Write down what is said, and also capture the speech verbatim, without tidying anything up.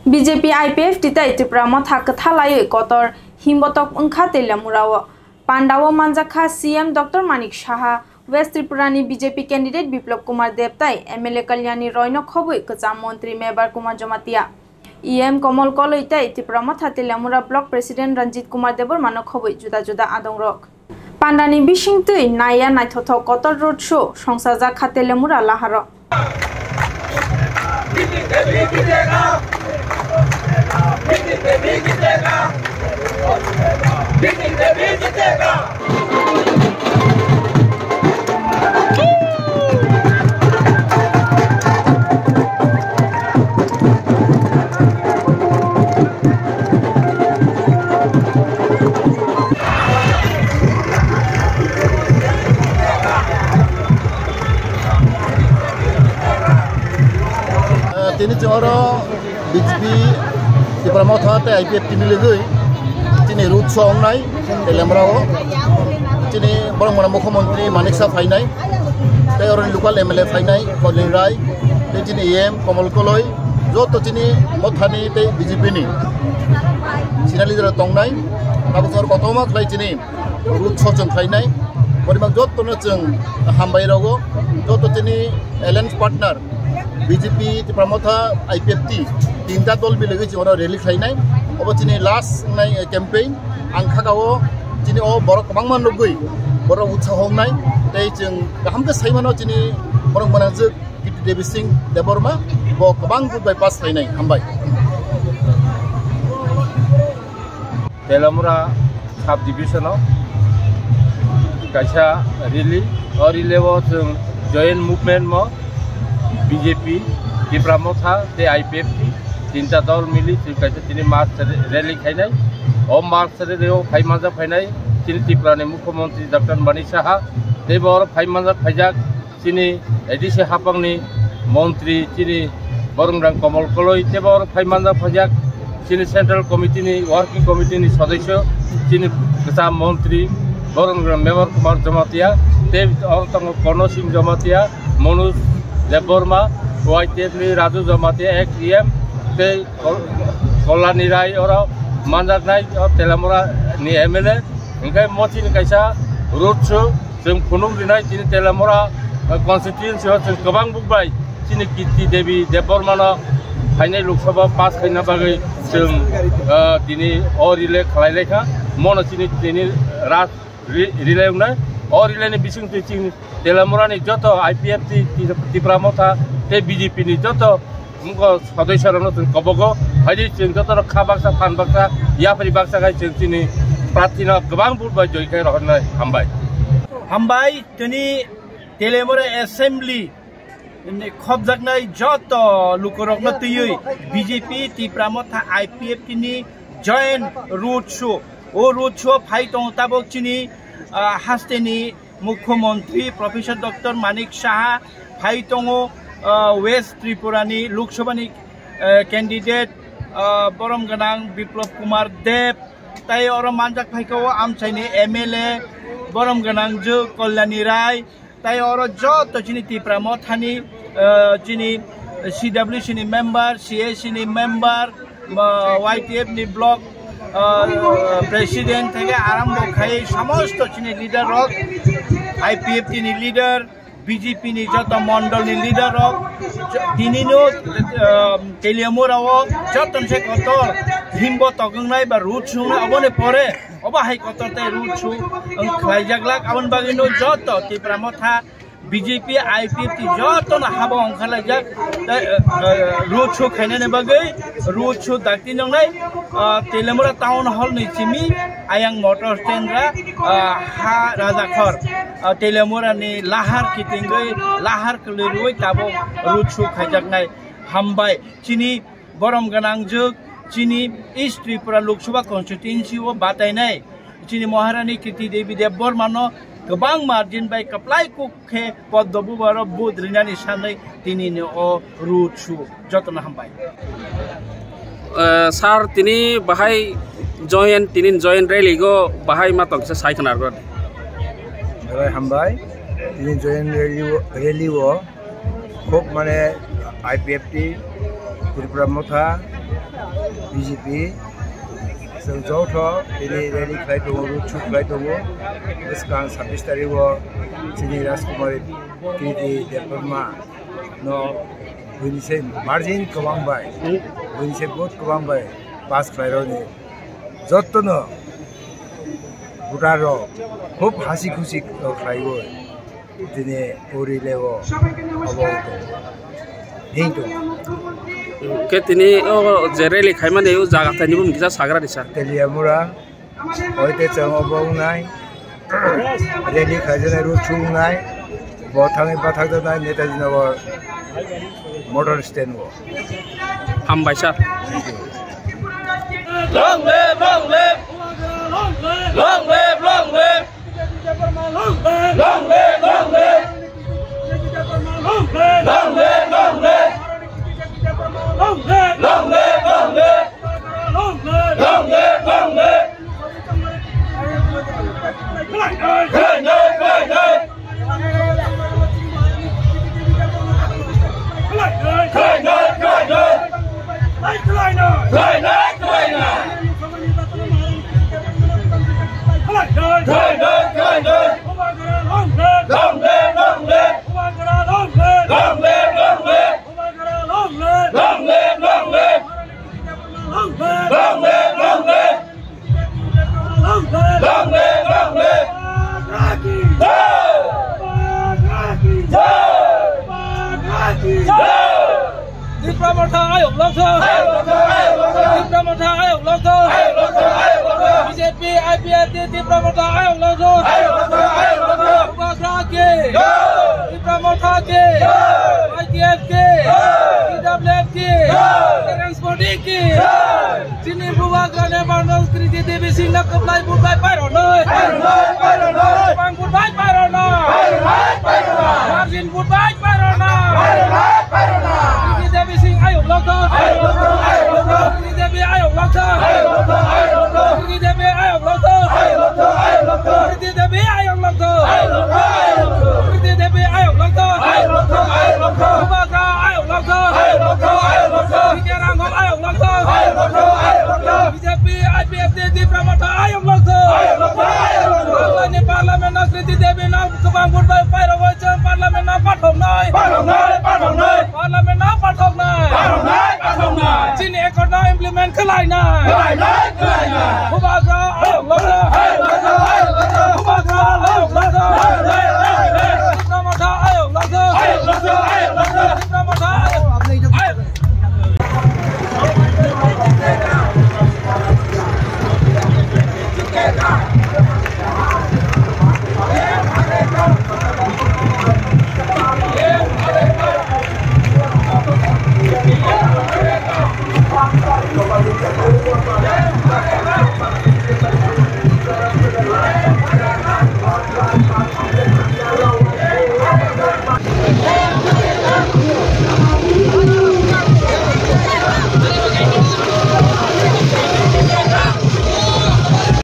B J P I P F T tei Tipra Motha kwthalaiwi kotor himbotok wngkha Teliamura-o. Pandao manjakha C M Doctor Manik Saha, West Tripura ni B J P candidate Biplab Kumar Deb tei M L A Kalyani Roy no khobwi kwcham montri Mebar Kumar Jamatia, E M Komol Koloi tei Tipra Motha Teliamura Block President Ranjit Kumar Debbarma no khobwi juda juda adongrok. Pandani bisingtwi naiya naithothok kotor road show songchajak kha Teliamura laharo. Tini chwng oro B J P Tipra Motha tei I P F T miligwi chini road show wngnai Teliamura-o. Chini borok mwnang mukhyamantri Manik Saha phainai, tei oroni local M L A phainai Kolin Rai, tei chini E M Komol Koloi, joto chini Mothani tei B J P ni senior leader tongnai. Abo chwng kotorma khlai chini road show chwng khlainai. Borima jotono chwng hambai rogo, joto chini alliance partner B J P, Tipra Motha, I P F T, tinta dol miligwi chwng oro rally khlainai. Obo chini last wngnai, eh, campaign. Ang kha o chini o borok kwbangma nugwi borok utsaho wngnai. Tei chwng kaham khe sai mano chini borok mwnajwk Kirti Devi Singh Debbarma, bo kwbang vote bai pass khlainai. Hambai. Teliamura sub division o kaisa rally, o rally o chwng joint movement mo B J P, Tipra Motha tei I P F T tinta dol mili chwng kaisa tini march rally khainai. O march rally o phai manjak phainai chini Tripura ni Mukhyamantri Doctor Manik Saha, tei bo oro phai manjak phaijak chini A D C hapangni montri chini borok rang Komol Koloi tebo oro phai manjak phaijak chini central committee ni working committee ni sodosyo chini kwcham montri borok rang Mebar Kumar Jamatia tei oro tongo Kono Singh Jamatia, Manoj Debbarma, Y T F ni Raju Jamatia, ex E M tei Kol-, Kolani Rai oro manjaknai o Teliamura ni M L A. Hingke mo chini kaisa road show chwng phunuk rinai chini Teliamura, eh, constituency o chwng kwbang buk bai chini Kirti Devi Debbarma no phainai Lok Sabha pass khaina bagwi chwng, eh, tini o rally khlai laikha. Mono chini tini ras ri-, rally wngnai. O rally ni bising twi chini Teliamura ni joto I P F T, Tipra Motha tei B J P ni joto Mugo sodoi sorokno chwng kobogo, phaidi chwng jotono kha baksa, phan baksa, yapri baksa khai chwng chini prarthino kwbang vote bai joi khai rohornai. Hambai. Hambai, tini Teliamura Assembly ni khobjaknai joto lukurokno twiwi B J P, Tipra Motha, I P F T ni joint road show. O road show phai tongo tabuk chini, ah, hasteni Mukhyamantri Professor Doctor Manik Saha, phai tongo, ah, West Tripura ni Lok Sabha ni, eh, candidate, ah, borom gwnang Biplab Kumar Deb, tai oro manjak phaikha o amchaini M L A borom gwnang je Kalyani Rai, tai oro joto chini Tipra Mothani, eh, chini C W C ni member, C A C ni member, ah, Y T F ni block, ah, president theke arambo khai somosto chini leader rok, I P F T ni leader, B J P ni joto mondol ni leader rok, jo-, tini no, ah, Teliamura o joto se kotor himbo togongnai ba road show wngnai, oboni pore obo hai kotor tei road show wng khlaijak lak, aboni bagwi no joto Tipra Motha B J P, I P F T jotono habo ongkhorlaijak, tei, eh, eh, road show khainani bagwi, road show dakti nongnai, ah, Teliamura Town Hall ni simi ayang motor stand ra, ah, ha Rajakhor, ah, Teliamura ni lahar kitingwi, lahar kwlwi rwi tabuk road show khaijaknai. Hambai, chini borom gwnang jwk, chini East Tripura Lok Sabha constituency o batainai. Chini Maharani Kirti Devi Debbarma no kwbang margin bai kwplai kuk khe Poddo Bubaro vote rinani sanwi tini ni o road show. Jotono hambai. Eh, sir, tini bahai joint, tini joint rally go bahai ma tong kisa sai khna rw. Belai hambai. Tini joint rally o, rally o khub mane I P F T, Tripura Motha, B J P chwng joto tini rally khlai tongo, road show khlai tongo. Bwskang sabbish tarikh o chini Rajkumari Kriti Debbarma no buini se margin kwbang bai, buini se vote kwbang bai pass khlai rwni jotono voter rok khub hasi khusi khlaiwi tini o rally o obo hing tongo. Khe tini o je rally khaimani o jaga thaini bumung kisa sagra risa. Teliamura, oite chwng obo wngnai, rally khaijaknai road show wngnai, bo thangwi bathakjaknai Netaji Nagar motor stand o. Hambai sir. Long live, long live. Long live, long live. Long live, long live. Long live, long live. Long live, long live. Long live, long live. Khlainai, khlainai. Khlainai, khlainai. Khlainai, khlainai. Khlainai, khlainai. Long live, long live. Long live, long live. Long live, long live. Long live, long live. Long live, long live. Long live, long live. Jai! Jai! Jai! Tipra Motha ayok lok tho. Ayok lok tho, ayok lok tho. Tipra Motha ayok lok tho. Ayok lok tho, ayok lok tho. B J P, I P F T, Tipra Motha ayok lok tho. Ayok lok tho, ayok lok tho. Bubagra ki. Jai! Tipra Motha ki. Jai! I T F ki. Jai! T W F ki. Jai! Kereng Sodi ki. Jai! Chini Bubagra ni bando Kriti Devi Singh no kwplai vote bai pairwnai. Pairwnai, pairwnai. Kwbang vote bai pairwnai. Pairwnai, pairwnai. Margin vote bai pairwnai. Pairwnai, pairwnai. Kriti Devi Singh ayok lok tho. Ayok lok tho, ayok lok tho. Kriti Devi ayok lok tho. Ayok lok tho, ayok lok tho. Kriti Devi ayok lok tho. Ayok lok tho, ayok lok tho. Kriti Devi ayok lok tho. Ayok lok tho, ayok lok tho. Kriti Devi ayok lok tho. Ayok lok tho, ayok lok tho. Bubagra ayok lok tho. Ayok lok tho, ayok lok tho. Bikhe Ranghol ayok lok tho. Ayok lok tho, ayok lok tho. B J P, I P F T, Tipra Motha ayok lok tho. Ayok lok tho, ayok lok tho. Bangla ni parliament no Kriti Devi no kwbang vote bai pairogwi chwng parliament no pathoknai. Pathoknai, pathoknai. Parliament no pathoknai. Pathoknai, pathoknai. Chini accord no implement khlainai. Khlainai, khlainai. Bubagra